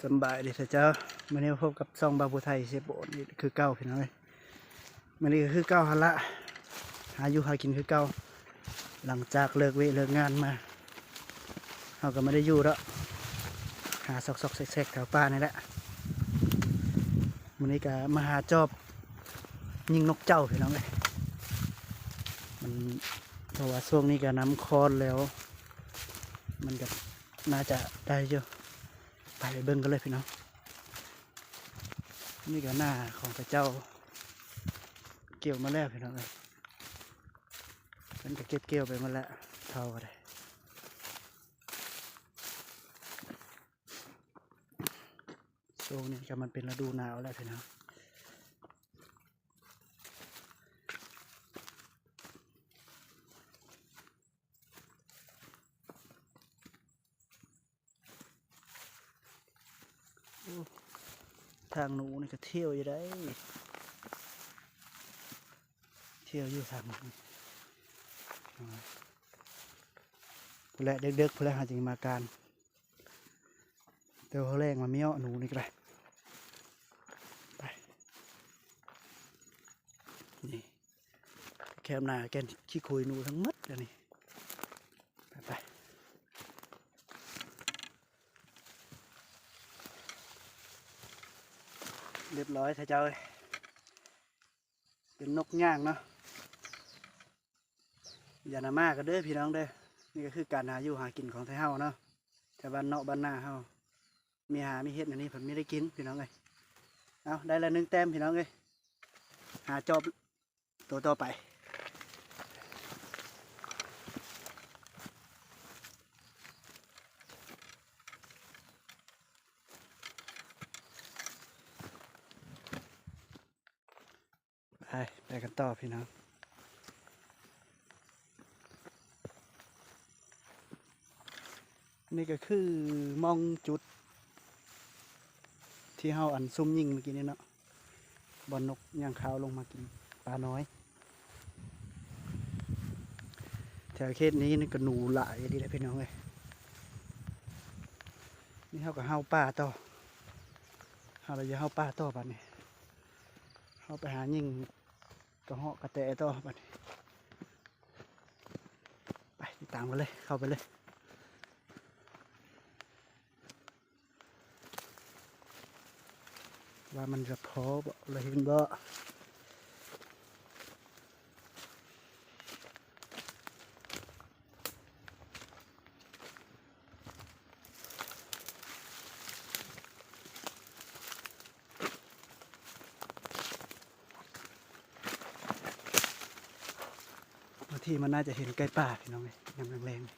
ສຳບາຍດີເດີເຈົ້າ, ມື້ນີ້ມາພົບກັບຊ່ອງບ່າວຜູ້ໄທເຊໂປນອີກຄືເກົ່າພີ່ນ້ອງເອີຍ. ມື້ນີ້ກໍຄືເກົ່າຫັ້ນລະ ຫາຢູ່ຫາກິນຄືເກົ່າ. ຫຼັງຈາກເລີກວຽກເລີກງານມາ ເຮົາກໍບໍ່ໄດ້ຢູ່ດອກ ຫາຊອກໆແຊກໆແຖວປ່ານີ້ແຫຼະ. ມື້ນີ້ກໍມາຫາຈອບຍິງນົກເຈົ້າພີ່ນ້ອງເອີຍ. ມັນ ເພາະວ່າຊ່ວງນີ້ກໍນ້ຳຄອນແລ້ວ ມັນກໍໜ້າຈະໄດ້ຢູ່. ໄປເບິ່ງກັນເລີຍພີ່ນ້ອງ. ນີ້ກໍນາຂອງເຂົາເຈົ້າກ່ຽວມາແລ້ວພີ່ນ້ອງເອີຍ. ເພິ່ນກໍເກັບກ່ຽວໄປໝົດແລ້ວ ເຂົາກໍໄດ້. ຊ່ວງນີ້ກໍມັນເປັນລະດູໜາວແລ້ວພີ່ນ້ອງ. ໂອ້ ທາງໜູນີ້ກໍທ່ຽວຢູ່ໃດ໋ ທ່ຽວຢູ່ທາງໜູ. ອ່າ ພຸ້ນແຫຼະ ເດິກໆ ພຸ້ນແຫຼະ ເຮົາຈຶ່ງມາການ ແຕ່ວ່າແລງມາມີເນາະ ໜູນີ້ກໍໄດ້. ໄປ ນີ້ ແຄມໜ້າແກ່ນຂີ້ໂຄຍໜູທັງໝົດອັນນີ້. ໄປ ໄປ ຮຽບຮ້ອຍເດີເຈົ້າເອີຍ. ເປັນນົກຍ່າງເນາະ. ຢ່ານຳມາກັນເດີພີ່ນ້ອງເດີ. ນີ້ກໍຄືການຫາຢູ່ຫາກິນຂອງໄທເຮົາເນາະ, ແຖວບ້ານນອກບ້ານນາເຮົາ ມີຫາມີເຮັດ ອັນນີ້ເພິ່ນມີໄດ້ກິນພີ່ນ້ອງເອີຍ. ເອົາ ໄດ້ລະໜຶ່ງແຕ້ມພີ່ນ້ອງເອີຍ. ຫາຈອບ ໂຕຕໍ່ໄປ. ໄປ ໄປກັນຕໍ່ພີ່ນ້ອງ. ນີ້ກໍຄືໝ່ອງຈຸດທີ່ເຮົາອັນຊຸ່ມຍິງເມື່ອກີ້ນີ້ເນາະ, ບ່ອນນົກຍ່າງຄາວລົງມາກິນປານ້ອຍ. ແຖວເຂດນີ້ນີ້ກໍໜູຫຼາຍອີ່ຫຼີແຫຼະພີ່ນ້ອງເອີຍ. ນີ້ເຮົາກໍເຫົ່າປ່າຕໍ່, ເຮົາລະຢ່າເຫົ່າປ່າຕໍ່ບາດນີ້. ເຮົາໄປຫາຍິງກະເຫາະກະແຕຕໍ່ບາດນີ້. ໄປ ຕິດຕາມກັນເລີຍ ເຂົ້າໄປເລີຍ ວ່າມັນຈະພໍບໍ່ ລະເຫັນບໍ່. ບາງທີມັນໜ້າຈະເຫັນໄກ່ປ່າພີ່ນ້ອງເອີຍ ຍາມແລງໆ.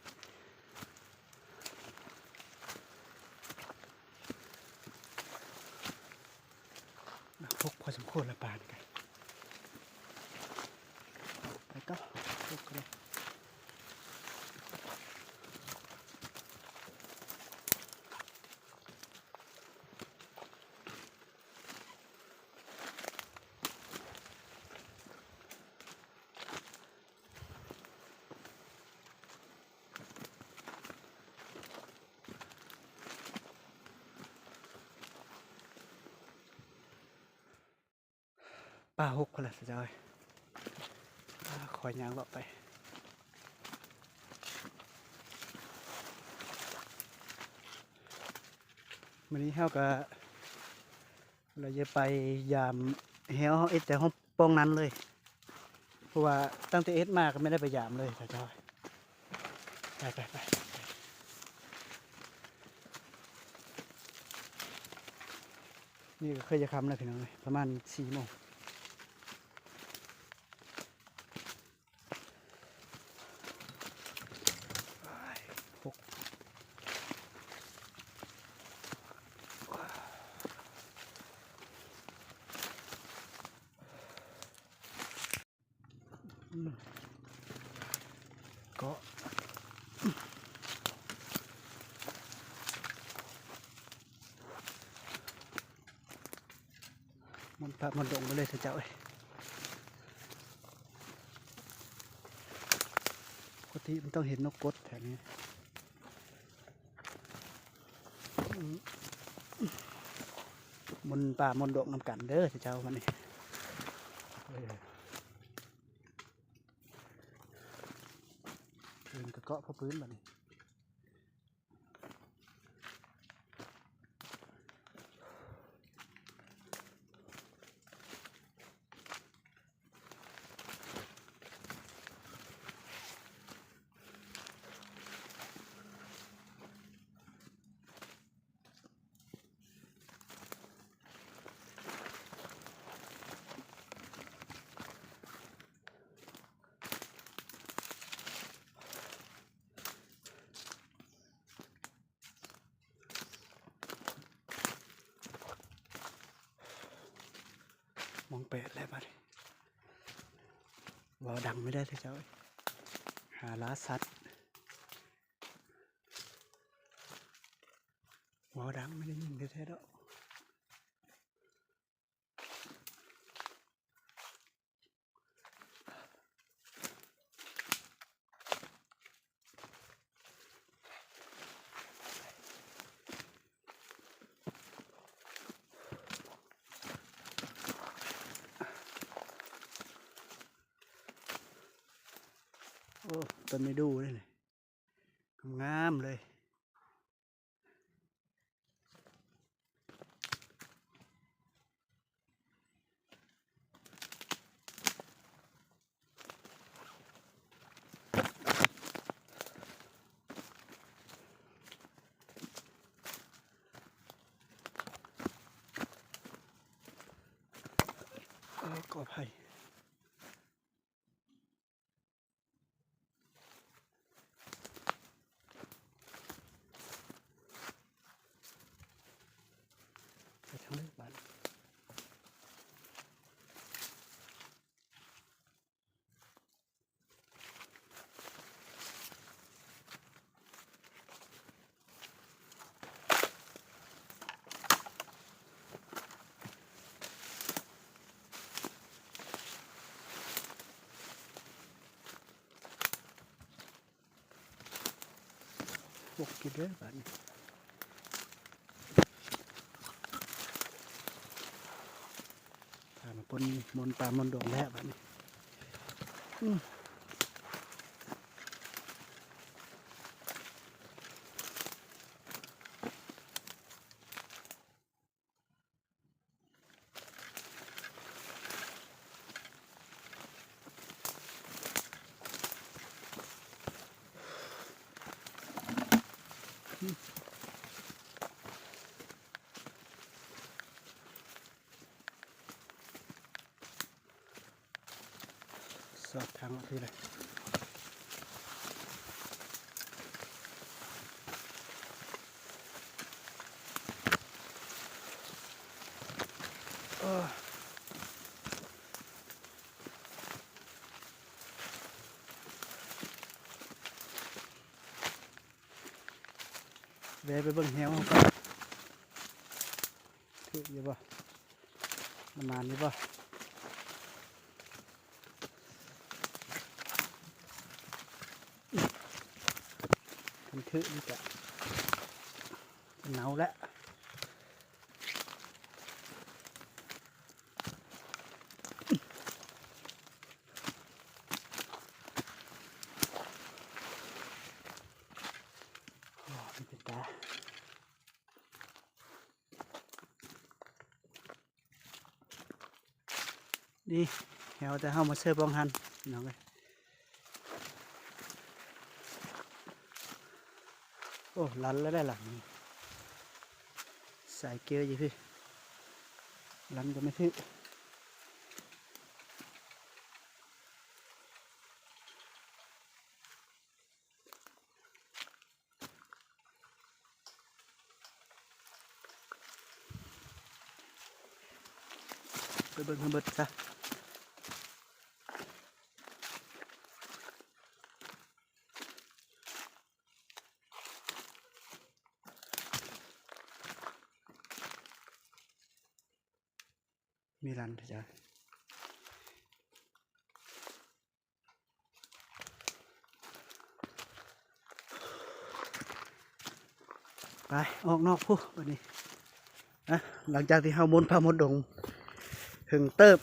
ຫົກພໍສົມຄວນລະປານກັນ. ໄປຕໍ່ ຫົກກໍໄດ້. ປາຫົກພຸ້ນລະເຈົ້າເອີຍ. ອາ ຂ້ອຍຍ່າງເລາະໄປ. ມື້ນີ້ເຮົາກະ ລະຢ່າໄປຢາມແຮ້ວ ເຮົາເອັດແຕ່ຫ້ອງປ່ອງນັ້ນເລີຍ ເພາະວ່າຕັ້ງແຕ່ເອັດມາກໍບໍ່ໄດ້ໄປຢາມເລີຍເຈົ້າ. ໄປ ໄປ ໄປ ໄປ. ນີ້ກໍເຄີຍຈະຄ່ຳແລ້ວພີ່ນ້ອງເອີຍ ປະມານສີ່ໂມງ. ເກາະ ມັນປະມັນດົງໄປເລີຍເຈົ້າເອີຍ. ປົກກະຕິມັນຕ້ອງເຫັນນົກກົດແຖວນີ້. ອືມ ມົນປ່າມົນດົງນຳກັນເດີເຈົ້າ ມື້ນີ້ ເອີ ກະເກາະພໍ່ປືນບັດນີ້. ໂມງແປດແລ້ວບັດນີ້ ເວົ້າດັງແດ່ເດີເຈົ້າ ຫາລ່າສັດ ເວົ້າດັງ ບໍ່ໄດ້ຍິນແທ້ໆດອກ. ໂອ້ ຕົ້ນໄມ້ດູ່ເດ້ນີ້ ງາມໆເລີຍ. ຂໍອະໄພ. ໄປທາງໃດບາດນີ້ ຫົກກິໂລແລ້ວບາດນີ້ ພາມາປົນມົນປ່າມົນດົງແລ້ວບາດນີ້ ອື. ສອດທາງອອກພີ້ເລີຍ ເອີ ແວ່ໄປເບິ່ງແຮ້ວກ່ອນ ຖືກຢູ່ບໍ່ ປະມານນີ້ບໍ່ ຄັນຖືກນີ້ກະເນົ່າແລ້ວ. ໂອ້ ມັນເປັນຕາ ນີ້ ແຮ້ວແຕ່ເຮົາມາເສີບວາງຫັ້ນ ພີ່ນ້ອງເອີຍ. ໂອ້ ລັນແລ້ວໄດ໋ຫຼັງນີ້ ສາຍເກຍຢູ່ພີ້ ລັນກໍໄມ່ຖືກ. ໄປເບິ່ງໃຫ້ເບິດຊະ ມີລັນເດີຈ້າ. ໄປ ອອກນອກພຸ້ນບັດນີ້ ນະ ຫຼັງຈາກທີ່ເຮົາມົນປ່າມົນດົງເຖິງເຕີບ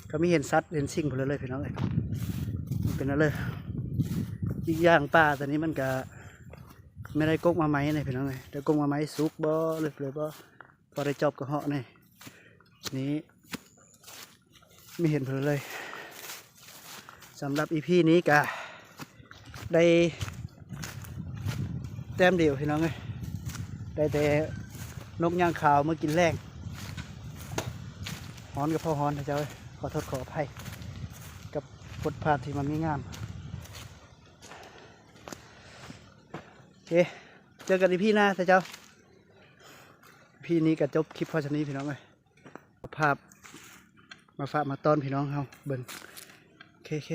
ກໍມີເຫັນສັດເຫັນສິ່ງພຸ້ນເລີຍພີ່ນ້ອງເອີຍ ມັນເປັນແນວເລີຍ. ອີກຢ່າງປ່າຕົວນີ້ມັນກະ ແມ່ນໄດ້ກົກມາໃໝ່ນີ້ພີ່ນ້ອງເອີຍ ໄດ້ກົກມາໃໝ່ ສຸກບໍ່ ເລີຍບໍ່ ພໍໄດ້ຈອບກະເຫາະນີ້ ນີ້ ມີເຫັນເພິ່ນເລີຍ. ສຳລັບອີພີນີ້ກະໄດ້ແຕ້ມດຽວພີ່ນ້ອງເອີຍ ໄດ້ແຕ່ນົກຍ່າງຂາວມາກິນແລງ. ຮ້ອນກໍພໍຮ້ອນເຈົ້າເອີຍ ຂໍໂທດຂໍອະໄພກັບບົດພາບທີ່ມັນມີງາມ. ໂອເຄ ເຈີກັນອີພີໜ້າເຈົ້າ. ອີພີນີ້ກໍຈົບຄລິບພໍສ່ຳນີ້ພີ່ນ້ອງເອີຍ. ພາບມາຝາກມາຕ້ອນພີ່ນ້ອງເຮົາເບິ່ງ. ໂອເຄ